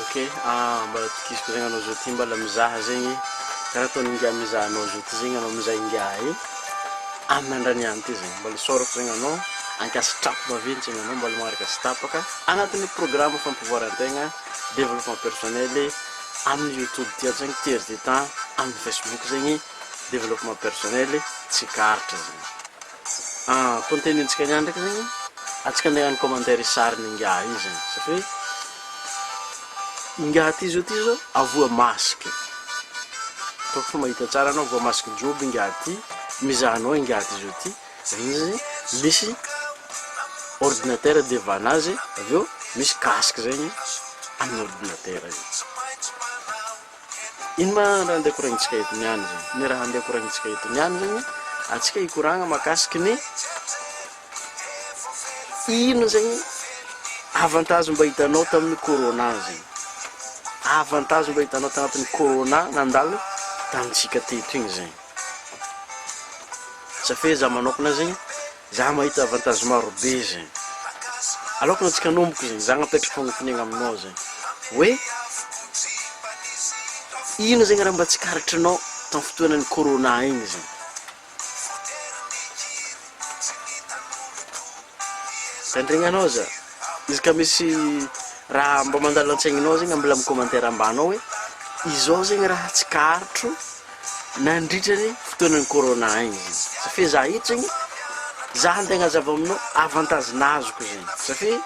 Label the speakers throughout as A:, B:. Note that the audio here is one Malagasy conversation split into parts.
A: Ok, mbola tokisiko zegny anao zao ty mbola mizaha zegny karaha ataon'i ingahy mizaha anao zao ty zegny anao mizaha ingahy amin'ny andra niany ty zegny, mbola isaorako zegny anao, ankasitrako maventy zegny anao mbola magnaraka tsy tapaka agnatin'ny programme fampivoaran-tegna développement personnel amin'ny youtube ty ato zegny tiers de temps amin'ny facebook zegny développement personnel tsikaritra zegny. Contenu-ntsika niany ndraiky zegny, antsika andeha hagnano commentaire sarin'ingahy io zegny satria ingahy ty zao ty zao avoa masque, ataoko fa mahita tsara anao avoa masque joby ingahy ty, mizaha anao ingahy ty zao ty, avy eo izy misy ordinateur devant anazy, avy eo misy casque zegny amin'ny ordinateur io. Ino ma raha andeha koragnintsika eto niany zegny? Ny raha andeha koragnintsika eto niany zegny, antsika hikoragna mahakasiky ny ino zegny avantage mba hitanao tamin'ny corona zegny, avantage mba hitanao tagnatin'ny corona nandalo tamintsika teto igny zegny, safe za manokana zegny. Za mahita avantage maro be zegny. Aleoko antsika hanomboka zegny, za agnapetraka fagnontaniagna aminao zegny hoe ino zegny raha mba tsikaritrinao tamin'ny fotoanan'ny corona igny zegny? Tandregnanao za, izy ka misy raha mba mandalo an-tsaignanao zegny ambila amin'ny commentaire ambany ao hoe izao zegny raha tsikaritro nandritra ny fotoanan'ny corona igny zegny, satria za eto zegny za andeha agnazava aminao avantage nazoko zegny satria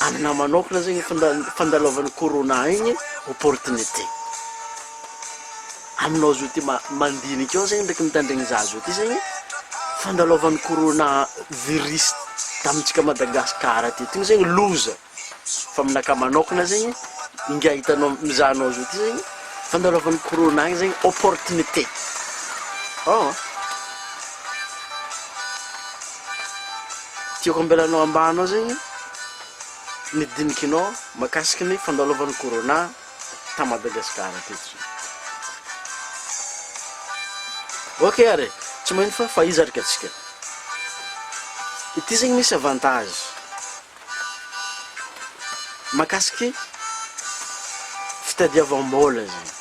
A: aminahy manokana zegny fanda- fandalovan'ny corona igny opportunité, aminao zao ty ma- mandinika ao zegny ndraiky mitandregny za zao ty zegny fandalovan'ny corona virus tamintsika Madagasikara teto igny zegny loza. Fa aminakahy manokana zegny, ingahy hitanao mizaha anao zao ty zegny, fandalovan'ny corona agny zegny opportunité, oh tiako ambelanao ambany ao zegny ny dinikinao mahakasiky ny fandalovan'ny corona ta Madagasikara teto zao. Ok ary e, tsy magnino fa fa iza araka antsika, ity zegny misy avantage. Mahakasiky fitadiavam-bola zegny,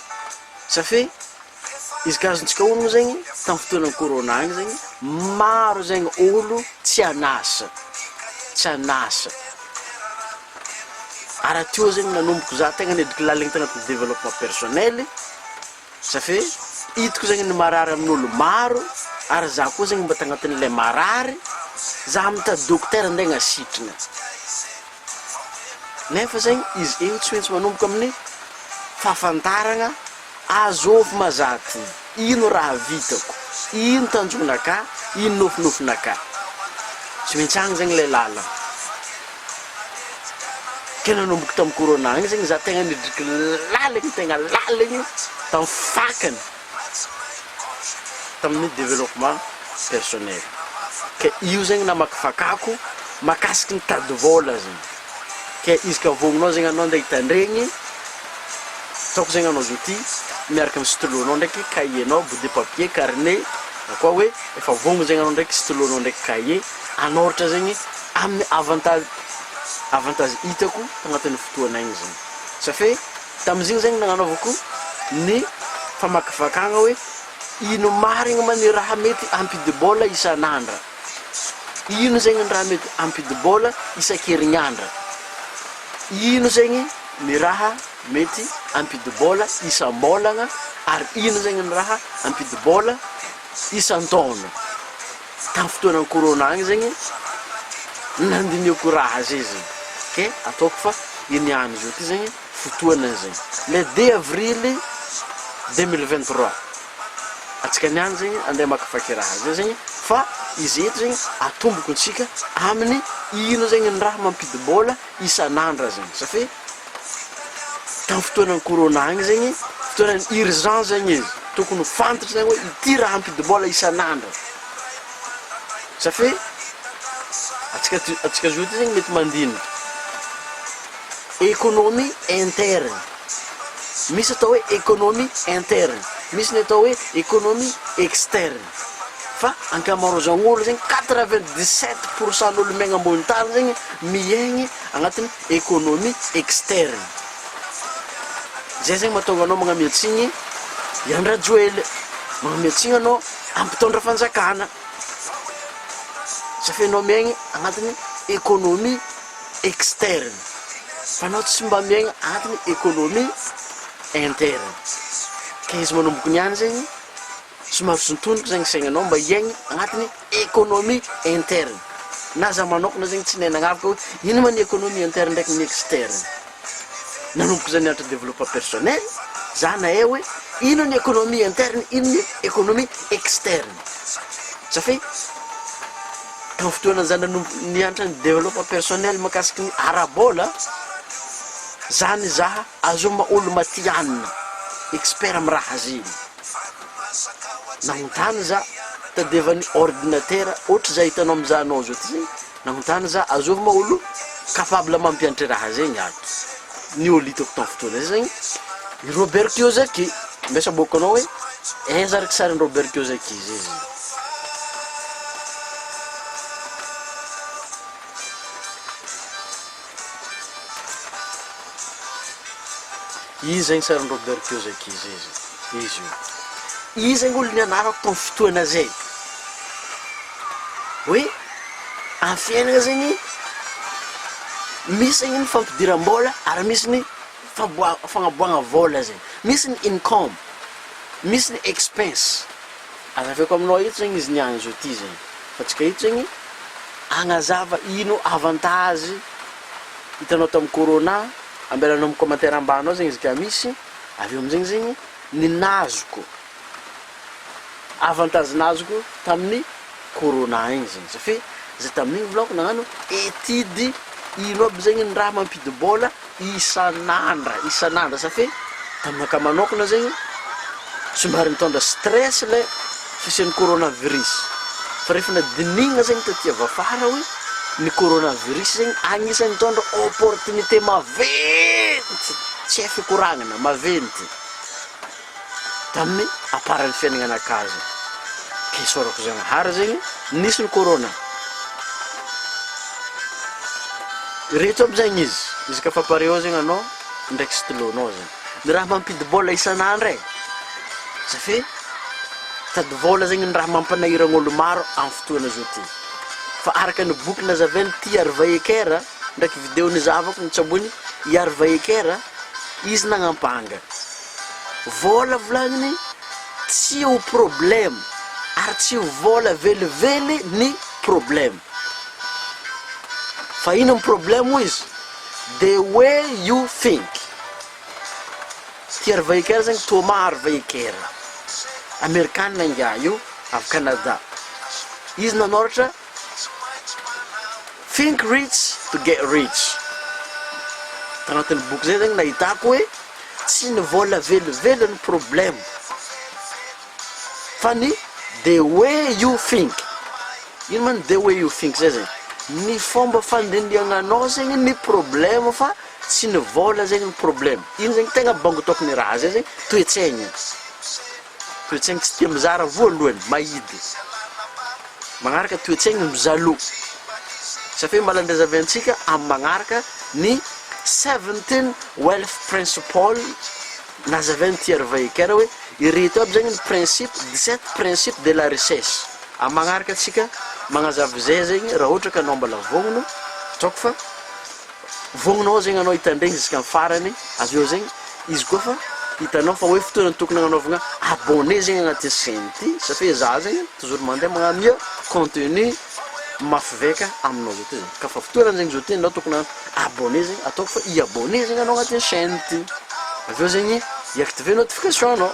A: satria izy ka azontsika honogno zegny tamin'ny fotoanan'ny corona agny zegny maro zegny olo tsy an'asa, tsy an'asa, ary teo zegny nanomboko za tegna nidriky laligny tagnatin'ny développement personnel. Ça fait hitako zegny ny marary amin'olo maro ary za koa zegny mba tagnatin'ilay marary, za mitady dokotera ndeha agnasitrana, nefa zegny izy io tsy maintsy manomboka amin'ny fahafantaragna azôvy ma za ty, ino raha vitako, ino tanjonaka, ino nofinofinaka, tsy maintsy agny zegny le lalagna. Ke nanomboka tamin'ny corona agny zegny za tegna nidriky laligny tegna laligny tamin'ny fakany tamin'ny développement personnel, ke io zegny namakifakako makasiky ny tady vôla zegny, ke izy ka vognonao zegny anao ndeha hitandregny ataoko zegny anao zao ty miaraka amin'ny stylo-nao ndraiky cahier-nao bout de papier carnet na koa hoe efa vogno zegny anao ndraiky stylo-nao ndraiky cahier hanôratra zegny amin'ny avantage avantage hitako tagnatin'ny fotoana igny zegny, ça fait tamin'izigny zegny nagnanaovako ny famakivakagna hoe ino marigny ma ny raha mety hampidi-bôla isan'andra, ino zegny ny raha mety hampidi-bôla isan-kerignandra, ino zegny ny raha mety hampidi-bôla isam-bôlagna ary ino zegny ny raha hampidi-bôla isan-taogno. Tamin'ny fotoanan'ny corona agny zegny nandinihako raha zay zegny ke ataoko fa i niany zao ty zegny fotoanany zegny le deux avril 2023 antsika niany zegny andeha hamakivaky raha zay zegny fa izy eto zegny atomboko antsika amin'ny ino zegny ny raha mampidi-bôla isan'andra zegny safe Tamin'ny fotoanan'ny corona agny zegny, fotoanan'ny urgence zegny izy, tokony ho fantatra zegny hoe ity raha ampidi-bola isan'andro, ça fait antsika ty antsika zao ty zegny mety mandinika économie interne, misy atao hoe économie interne, misy ny atao hoe économie externe, fa ankamaroazan'olo zegny 97 pour cent n'olo miaigna ambony tany zegny miaigny agnatin'ny économie externe. Zay zegny mahatonga anao magnamia tsigny i Andry Rajoely, magnamia tsigny anao am mpitondra fanjakana. Sauf enao miaigny agnatin'ny économie externe, fa anao tsy mba miaigna agnatin'ny économie interne. Ka izy manomboko niany zegny, somary sontoniko zegny saignanao mba hiaigny agnatin'ny économie interne. Na za manokana zegny tsy nahay nagnavaka hoe ino ma ny économie interne ndraiky ny externe. Nanomboka za nianatra développement personnel, za nahay hoe ino ny économie interne, ino ny économie externe. Za fe tamin'ny fotoana za nanomboka nianatra ny développement personnel mahakasiky ny ara-bola, za nizaha azoma olo matihanina, expert amy raha zegny. Nagnontany za, tadiavan'ny ordinateur ohatry za hitanao mizaha anao zao ty zegny, Nagnontany za, azovy ma olo capable mampianatry raha zegny ato? Ny olo hitako tam fotoana zay zegny, i Robert Kiyosaki, mbesa aboako anao hoe aiza araky sarin'i Robert Kiyosaki zay zegny. Izy zegny sarin'i Robert Kiyosaki zay zegny, izy io. Izy zegny olo nianarako tam fotoana zay, hoe Amin'ny fiainana zegny, misy zegny ny fampidiram-bôla ary misy ny faboa- fagnaboahagna vôla zegny, misy ny income, misy ny expense, azavaiko aminao eto zegny izy niany zao ty zegny, fa tsika eto zegny agnazava ino avantage hitanao tamin'ny corona, ambelanao amin'ny commentaire ambany ao zegny izy ka misy, avy eo amizegny zegny ny nazoko. Avantage nazoko tamin'ny corona igny zegny satria za tamin'igny volako nagnano étude ino aby zegny ny raha mampidi-bôla isan'andra isan'andra satria taminakahy manokana zegny somary nitondra stress le fisian'ny coronavirus fa rehefa nadinihina zegny taty avy afara hoe ny coronavirus zegny agnisan'ny nitondra opportunité maventy tsy hay fikoragnana maventy. Tamin'ny aparan'ny fiaignananakahy zegny, ke isaorako Zagnahary zegny nisy ny corona, ireto aby zegny izy, izy ka fa pare ao zegny anao ndraiky stylo-nao zegny, ny raha mampidi-bôla isan'andro e, ça fait mitady vôla zegny ny raha mampanahiragna olo maro amin'ny fotoagna zao ty, fa araka ny boky nazavain'i T Harv Eker ndraiky video nizahavako nitsaboiny i Harv Eker, izy nagnampanga. Vôla volagniny tsy ho problème ary tsy ho vôla velively ny problème. Fa ino ny problème hoy izy? The way you think. Ty Harv Eker zegny Thomas Harv Eker, amerikana ingahy io avy Canada. Izy nanoratra Think rich to get rich. Tagnatin'ny boky zay zegny nahitako hoe tsy ny vôla velively no problème fa ny the way you think. Ino ma ny the way you think zay zegny? Ny fomba fandinihagnanao zegny ny problème fa tsy ny vôla zegny ny problème. Iny zegny tegna bango tokony raha zay zegny toe-tsaigny. Toe-tsaigny tsy tia mizara voalohany, mahidy. Magnaraka toe-tsaigny mizalou. Ça fait mbala andrazavantsika antsika amin'ny magnaraka ny 17 wealth principle nazavain'i T. Harv Eker hoe ireto aby zegny ny principe, 17 principes de la richesse. Amin'ny magnaraka antsika magnazava izay zegny raha ohatra ka anao mbala vognono, ataoko fa Vognonao zegny anao hitandregny jusqu'à farany avy eo zegny izy koa fa hitanao fa hoe fotoana tokony agnanaovagna abonné zegny agnatin'ny chaine ty satria za zegny toujours mandeha magnamia contenu mafy vaika aminao zao ty zegny ka fa fotoana zegny zao ty anao tokony hagnano abonné zegny ataoko fa hi abonné zegny anao agnatin'ny chaine ty avy eo zegny hi activer notification anao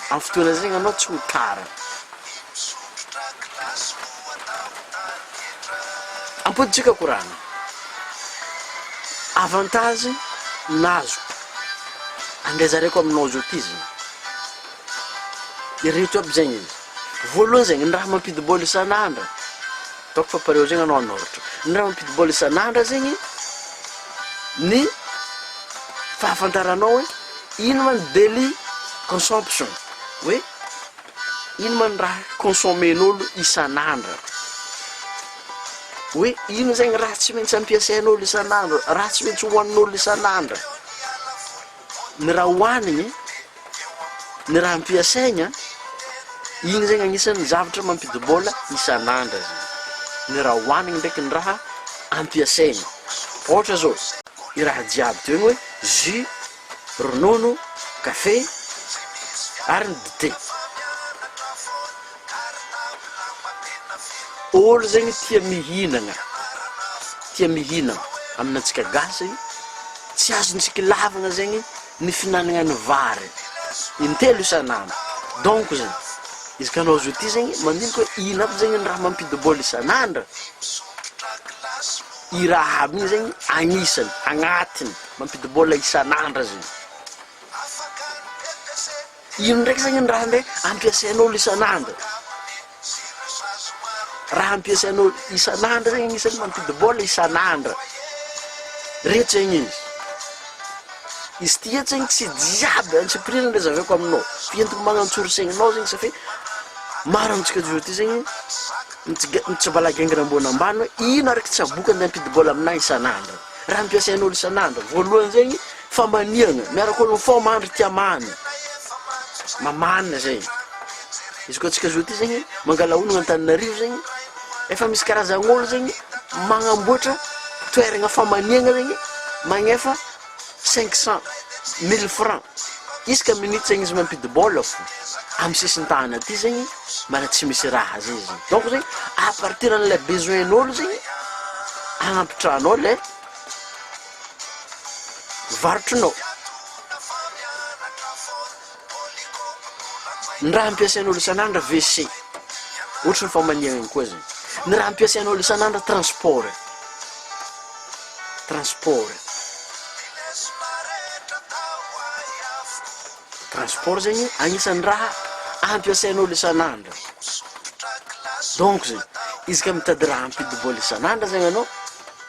A: amin'ny fotoana zegny anao tsy ho tara. Ampodintsika koragna. Avantage nazoko andeha zaraiko aminao zao ty zegny, ireto aby zegny izy, voalohany zegny ny raha mampidi-bôla isan'andra, ataoko fa pareo zegny anao hanôratra, ny raha mampidi-bôla isan'andra zegny ny fahafantaranao hoe ino ma ny daily consomption hoe Ino ma ny raha consommer-n'olo isan'andra? Hoe ino zegny raha tsy maintsy ampiasain'olo isan'andro, raha tsy maintsy hohanin'olo isan'andra? Ny raha hohanigny, ny raha ampiasaigna, igny zegny agnisan'ny zavatra mampidi-bôla isan'andra zegny, ny raha hohanigny ndraiky ny raha ampiasaigna, ôhatra zao i raha jiaby teo igny hoe jus, ronono, kafe ary ny dite. Olo zegny tia mihinagna, tia mihinagna, aminantsika gasy zegny tsy azontsika ilavagna zegny ny fihinanagna ny vary intelo isan'andro, donc zegny izy ka anao zao ty zegny mandinika hoe ino aby zegny ny raha mampidi-bôla isan'andra, i raha aby igny zegny agnisany, agnatiny mampidi-bôla isan'andra zegny. Ino ndraiky zegny ny raha nde ampiasain'olo isan'andro? Raha ampiasain'olo isan'andro zegny agnisan'ny mampidi-bôla isan'andro, reto zegny izy, izy ty eto zegny tsy jiaby antsipiriany le zavaiko aminao, fa entiko magnantsory saigninao zegny safe maro amintsika jour ty zegny mitsiga- mitsibalagaingana ambony ambany hoe ino araky tsaboka nde hampidi-bôla aminahy isan'andro, raha ampiasain'olo isan'andro, voalohany zegny Famaniagna, miaraka olo mifôha mandry tia many, mamana zay, izy koa antsika zao ty zegny mangala ologno Antananarivo zegny, efa misy karazan'olo zegny magnamboatra toeragna famaniagna zegny magnefa cinq cent, mille franc isaka minute zegny izy mampidi-bôla fô, amy sisin-tany aty zegny mbala tsy misy raha zay zegny, donc zegny à partir an'le besoin-n'olo zegny agnampitrahanao le. Varotrinao. Ny raha ampiasain'olo isan'andro WC, ohatry ny famaniagna igny koa zegny. Ny raha ampiasain'olo isan'andro transport, transport. Transport zegny agnisan'ny raha ampiasain'olo isan'andro. Donc zegny, izy ka mitady raha hampidi-bôla isan'andro zegny anao,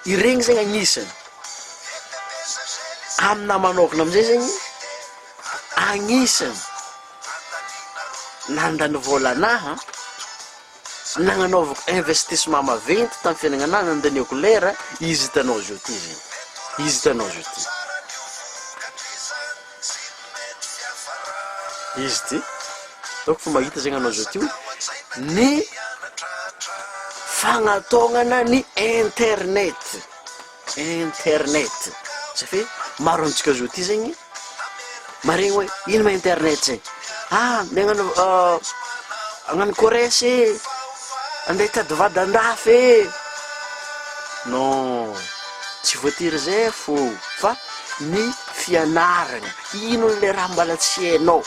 A: Iregny zegny agnisany, aminahy manôkana amizay zegny, agnisany nandany vôla anaha, nagnanaovako investissement maventy tamy fiaignananahy nandaniako lera, izy hitanao zao ty zegny, izy hitanao zao ty. Izy ty, ataoko fa mahita zegny anao zao ty hoe ny fagnatôgnana ny internet, internet, satria maro amintsika zao ty zegny maregny hoe ino ma internet zegny, ah ndeha hagnano hagnano Corrèze e, andeha hitady vady andafy e, non, tsy voatery zay fô fa ny fianaragna, ino le raha mbala tsy hainao.